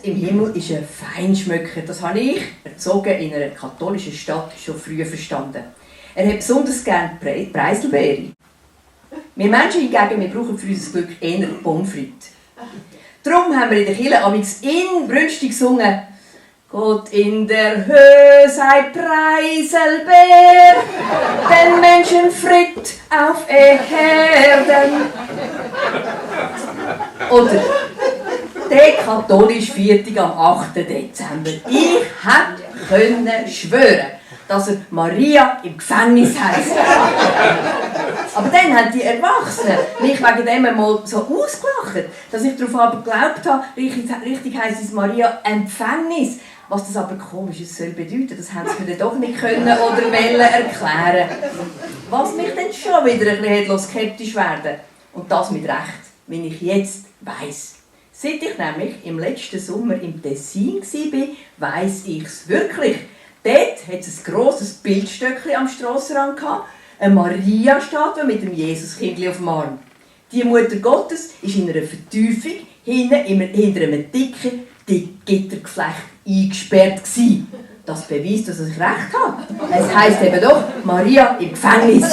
im Himmel ist ein Feinschmöcker. Das habe ich, erzogen in einer katholischen Stadt, schon früh verstanden. Er hat besonders gerne Preiselbeere. Wir Menschen hingegen, wir brauchen für unser Glück eher Pommes frites. Darum haben wir in der Kirche amigs inbrünstig gesungen: Gott in der Höhe sei Preiselbeer, den Menschen Fritt auf Erden. Oder der katholisch Viertig am 8. Dezember. Ich hätte schwören, dass er Maria im Gefängnis heisst. Aber dann haben die Erwachsenen mich wegen dem einmal so ausgelacht, dass ich darauf aber geglaubt habe, richtig heisst es Maria Empfängnis. Was das aber komisches soll bedeuten, das haben sie mir doch nicht können oder wollen erklären. Was mich dann schon wieder ein bisschen skeptisch werden. Und das mit Recht, wenn ich jetzt weiss. Seit ich nämlich im letzten Sommer im Tessin war, weiss ich es wirklich. Dort hat es ein grosses Bildstöckchen am Strassenrand gehabt, eine Maria-Statue mit dem Jesuskindli auf dem Arm. Die Mutter Gottes war in einer Vertiefung hinter einem dicken Gittergeflecht eingesperrt. Das beweist, dass ich recht habe. Es heisst eben doch Maria im Gefängnis.